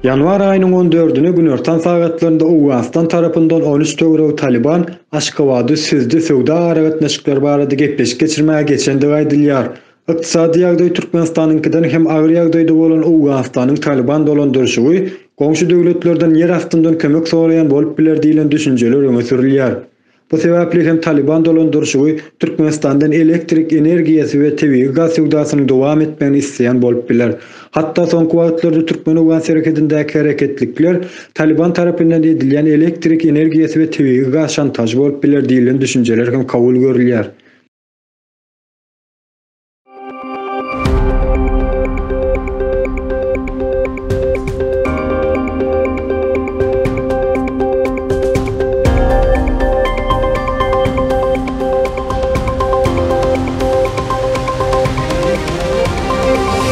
Ýanwar aýynyň on dördüne günortan sagatlarynda Owganystan tarapyndan 13 töweregi Talyban Aşgabady süzdi söwda aragatnaşyklary barada gepleşik geçirmäge geçendigi aýdylýar. Ykdysady ýagdaý Türkmenistanyňkydan hem agyr ýagdaýda bolan Owganystanyň Talyban dolandyryşygy goňşy döwletlerden ýer astyndan kömek soraýan bolup biler diýlen düşünjeler öňe sürülýär. Bu sebäpli hem Talyban dolandyryşygy Türkmenistandan elektrik energiýasy we tebigy gaz söwdasynyň dowam etmegini isleýän bolup biler. Hatda soňky wagtlarda türkmen-owgan serhedindäki hereketlikler Talyban tarapyndan edilýän elektrik energiýasy we tebigy gaz şantažy bolup biler diýlen düşünjeler hem kabul görülýär.